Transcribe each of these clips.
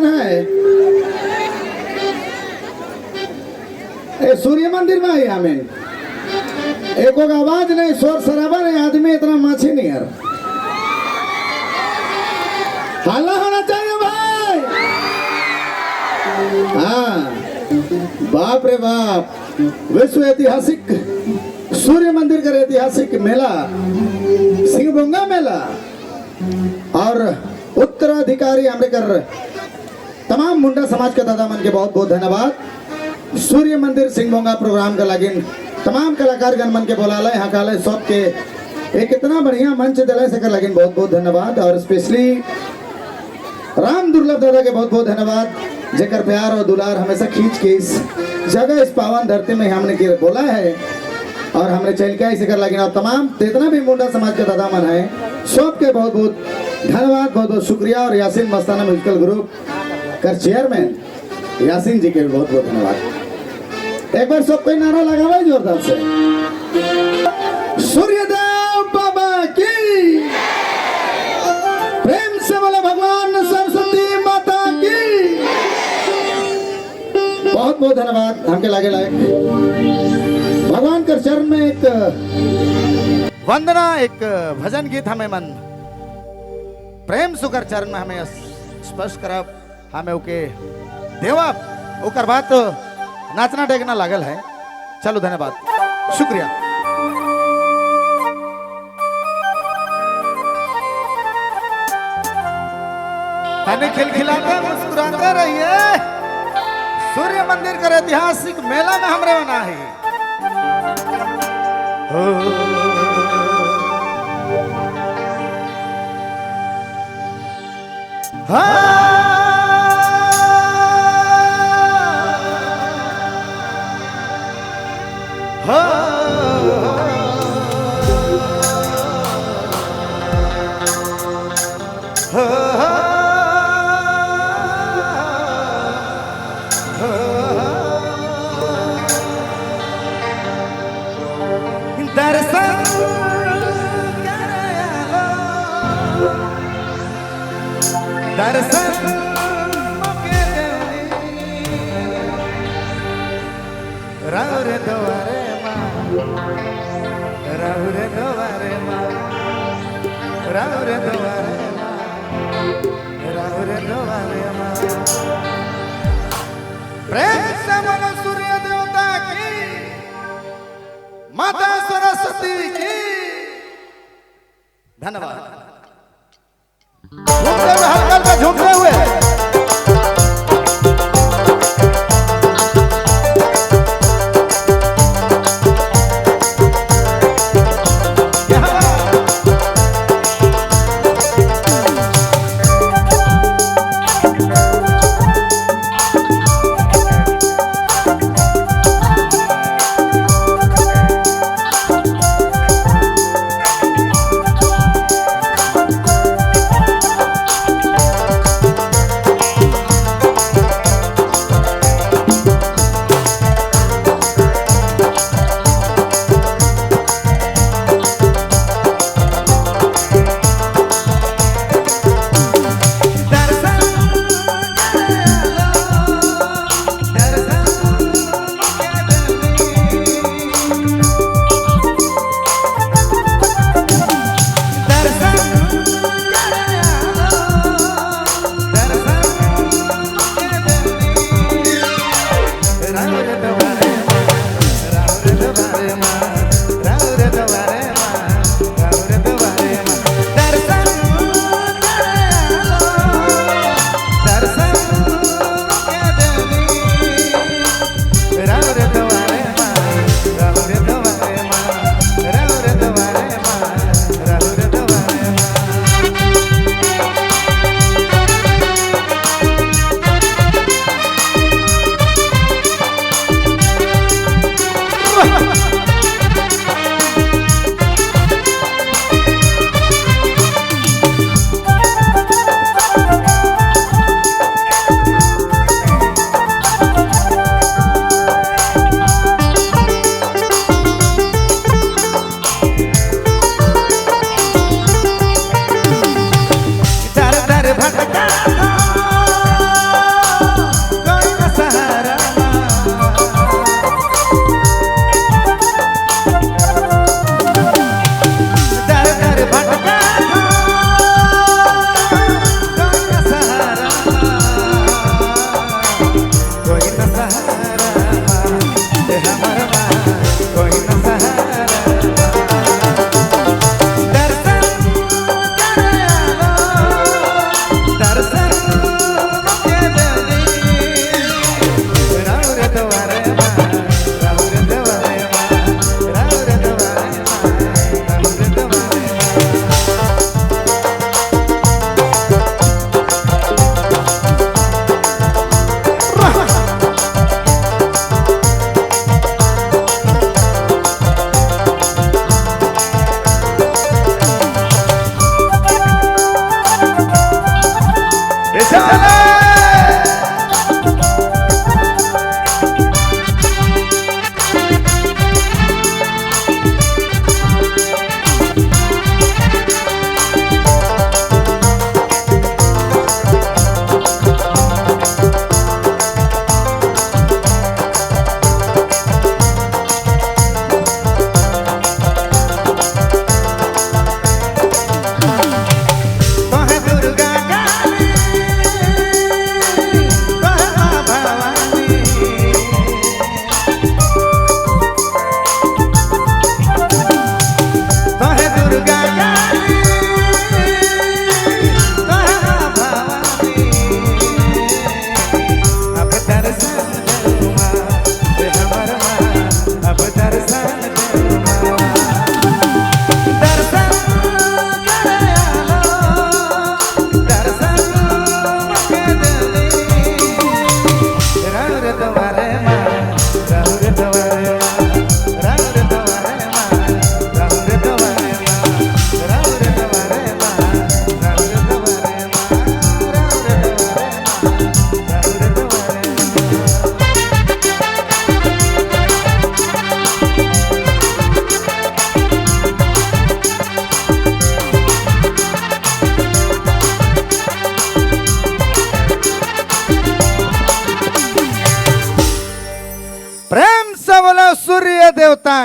कैसन है? ए सूर्य मंदिर में आई हमें एको आवाज नहीं, शोर शराबा नहीं, आदमी इतना माछी नहीं यार। हल्ला होना चाहिए भाई। हाँ बाप रे बाप, विश्व ऐतिहासिक सूर्य मंदिर का ऐतिहासिक मेला सिंहबोंगा मेला और उत्तराधिकारी अमेरिकर तमाम मुंडा समाज के दादा मन के बहुत बहुत धन्यवाद। सूर्य मंदिर सिंहबोंगा प्रोग्राम का लागिन तमाम कलाकार गण मन के बोला ले हकाले सब के एक इतना बढ़िया मंच दिलाए से लगिन बहुत बहुत धन्यवाद। और स्पेशली राम दुर्लभ दादा के बहुत बहुत धन्यवाद, जेकर प्यार और दुलार हमेशा खींच के इस जगह इस पावन धरती में हमने के बोला है और हमने चल के इसे कर लगिन। और तमाम जितना भी मुंडा समाज के दादा मन है सबके बहुत बहुत धन्यवाद, बहुत बहुत शुक्रिया। और यासीन मस्ताना म्यूजिकल ग्रुप कर चेयरमैन यासीन जी के भी बहुत बहुत धन्यवाद। एक बार सब कोई नारा लगावा जोरदार से, सूर्यदेव बाबा की, प्रेम से बोले भगवान सरस्वती माता की। बहुत बहुत धन्यवाद हमके लागे लायक भगवान के चरण में एक वंदना, एक भजन गीत हमें मन प्रेम सुकर चरण में हमें स्पर्श करब, हमें ओके देवा ओकर बात नाचना टेकना लागल है। चलो धन्यवाद, शुक्रिया। तने खिलखिलाते मुस्कुराते रहिए। सूर्य मंदिर का ऐतिहासिक मेला में हमरे बना है। दर्शन दर्शन राउरे द्वारे माँ, राउरे द्वारे माँ, राउरे द्वारे माँ, राउरे द्वारे माँ। प्रेम से बोलो सूर्य देवता की, माता सरस्वती की। धन्यवाद। झूमते हुए हल्का हल्का झूमते हुए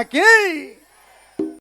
की।